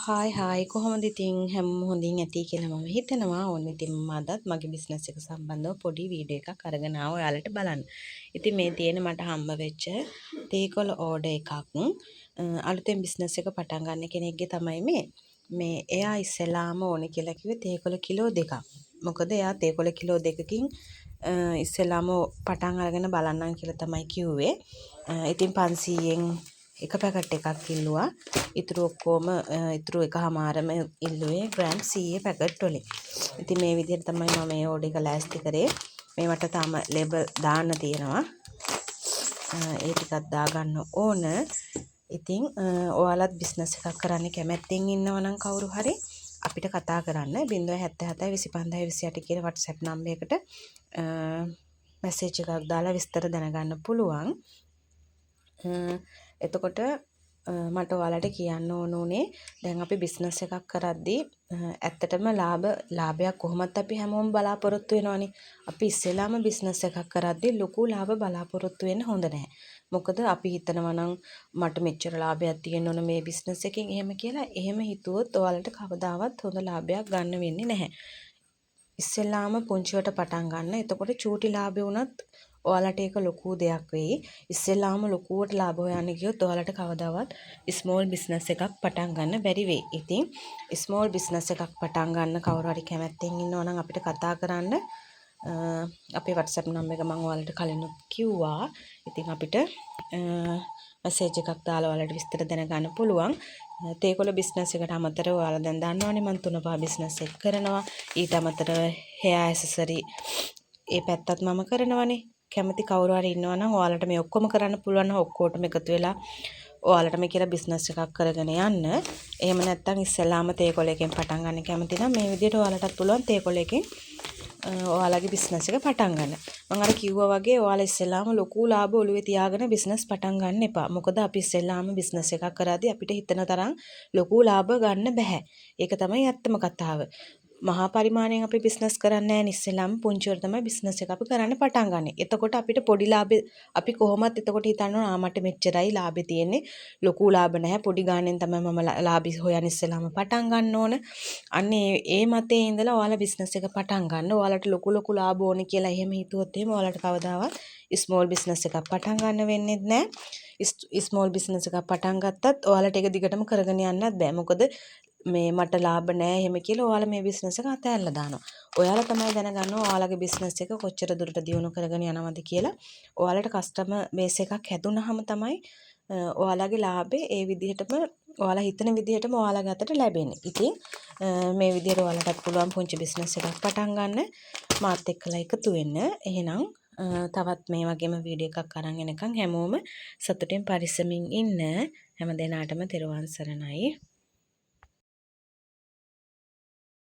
Hi hi, කොහොමද ඉතින්? හැමෝම හොඳින් ඇති කියලා මම හිතනවා. ඕන ඉතින් මම අදත් මගේ බිස්නස් එක සම්බන්ධව පොඩි වීඩියෝ එකක් අරගෙන ආවා ඔයාලට බලන්න. ඉතින් මේ තියෙන මට හම්බ වෙච්ච තේකොළ ඕඩර් එකක්. අලුතෙන් බිස්නස් එක පටන් ගන්න කෙනෙක්ගේ තමයි මේ. මේ එයා ඉස්සෙල්ලාම ඕනේ කියලා කිව්වේ තේකොළ කිලෝ 2ක්. මොකද එයා තේකොළ කිලෝ 2කින් ඉස්සෙල්ලාම පටන් අරගෙන බලන්නම් කියලා තමයි කිව්වේ. ඉතින් 500න් එක පැකට් එකක් ඉල්ලුවා. ඉතුරු ඔක්කොම ඉතුරු එකහමාරම ඉල්ලුවේ ග්‍රෑම් 100 පැකට් වලින්. ඉතින් මේ විදිහට තමයි මම මේ ඕඩර් එක ලෑස්ති කරේ. මේවට තාම ලේබල් දාන්න තියෙනවා. ඒ ටිකත් දාගන්න ඕන. ඉතින් ඔයාලත් බිස්නස් එකක් කරන්න කැමැත්තෙන් ඉන්නවා නම් කවුරු හරි අපිට කතා කරන්න 077 25 28 කියන WhatsApp number එකට මැසේජ් එකක් දාලා විස්තර දැනගන්න පුළුවන්. එතකොට මට ඔයාලට කියන්න ඕන උනේ, දැන් අපි බිස්නස් එකක් කරද්දී ඇත්තටම ලාභයක් කොහොමත් අපි හැමෝම බලාපොරොත්තු වෙනවනේ. අපි ඉස්සෙල්ලාම බිස්නස් එකක් කරද්දී ලොකු ලාභ බලාපොරොත්තු වෙන්න හොඳ නැහැ. මොකද අපි හිතනවා නම් මට මෙච්චර ලාභයක් තියෙන්න ඕන මේ බිස්නස් එකෙන් එහෙම කියලා, එහෙම හිතුවොත් ඔයාලට කවදාවත් හොඳ ලාභයක් ගන්න වෙන්නේ නැහැ. ඉස්සෙල්ලාම පුංචිවට පටන් ගන්න. එතකොට චූටි ලාභය වුණත් ඔයාලට ඒක ලොකු දෙයක් වෙයි. ඉස්සෙල්ලාම ලොකුවට ලාභ හොයන්න ගියොත් ඔයාලට කවදාවත් ස්මෝල් බිස්නස් එකක් පටන් ගන්න බැරි වෙයි. ඉතින් ස්මෝල් බිස්නස් එකක් පටන් ගන්න කවුරු හරි කැමැත්තෙන් ඉන්නවා නම් අපිට කතා කරන්න. අපේ WhatsApp number එක මම ඔයාලට කලිනුත් කිව්වා. ඉතින් අපිට මැසේජ් එකක් දාලා ඔයාලට විස්තර දැනගන්න පුළුවන්. තේකොළ බිස්නස් එකට අමතරව ඔයාලා දැන් දන්නවනේ මං තුන පහ බිස්නස් එක කරනවා. ඊට අමතරව හෙයා ඇසසරි ඒ පැත්තත් මම කරනවනේ. කැමති කවුරු හරි ඉන්නවා නම්, ඔයාලට මේ ඔක්කොම කරන්න පුළුවන් නම් ඔක්කොටම එකතු වෙලා ඔයාලටම කියලා බිස්නස් එකක් කරගෙන යන්න. එහෙම නැත්නම් ඉස්සෙල්ලාම තේකොළ එකෙන් පටන් ගන්න කැමති නම් මේ විදිහට ඔයාලටත් පුළුවන් තේකොළ එකෙන් ඔයාලගේ බිස්නස් එක පටන් ගන්න. මං අර කිව්වා වගේ ඔයාලා ඉස්සෙල්ලාම ලොකු ලාභ ඔළුවේ තියාගෙන බිස්නස් පටන් ගන්න එපා. මොකද අපි ඉස්සෙල්ලාම බිස්නස් එකක් කරද්දී අපිට හිතන තරම් ලොකු ලාභ ගන්න බැහැ. ඒක තමයි ඇත්තම කතාව. මහා පරිමාණයෙන් අපි බිස්නස් කරන්නේ නැහැ නේ. ඉස්සෙල්ලාම පුංචිවට තමයි බිස්නස් එක අපි කරන්න පටන් ගන්නෙ. එතකොට අපිට පොඩි ලාභ අපි කොහොමත් එතකොට හිතන්න ඕන, ආ මට මෙච්චරයි ලාභෙ තියෙන්නේ. ලොකු ලාභ නැහැ. පොඩි ගානෙන් තමයි මම ලාභ හොයන්න ඉස්සෙල්ලාම පටන් ගන්න ඕන. අන්න ඒ මතේ ඉඳලා ඔයාලා බිස්නස් එක පටන් ගන්න. ඔයාලට ලොකු ලොකු ලාභ ඕනේ කියලා එහෙම හිතුවොත් එහෙම ඔයාලට කවදාවත් ස්මෝල් බිස්නස් එකක් පටන් ගන්න වෙන්නේ නැහැ. ස්මෝල් බිස්නස් එකක් පටන් ගත්තත් ඔයාලට ඒක දිගටම කරගෙන යන්නත් බෑ. මොකද මේ මට ලාභ නෑ එහෙම කියලා ඔයාලා මේ බිස්නස් එක අතෑරලා දානවා. ඔයාලා තමයි දැනගන්න ඔයාලගේ බිස්නස් එක කොච්චර දුරට දියුණු කරගෙන යනවද කියලා. ඔයාලට කස්ටමර් බේස් එකක් හැදුනහම තමයි ඔයාලගේ ලාභේ ඒ විදිහටම ඔයාලා හිතන විදිහටම ඔයාලගේ අතට ලැබෙන්නේ. ඉතින් මේ විදිහට ඔයාලටත් පුළුවන් පුංචි බිස්නස් එකක් පටන් ගන්න. මාත් එක්කලා එකතු වෙන්න. එහෙනම් තවත් මේ වගේම වීඩියෝ එකක් අරන් එනකන් හැමෝම සතුටින් පරිස්සමින් ඉන්න. හැම දෙනාටම තෙරුවන් සරණයි.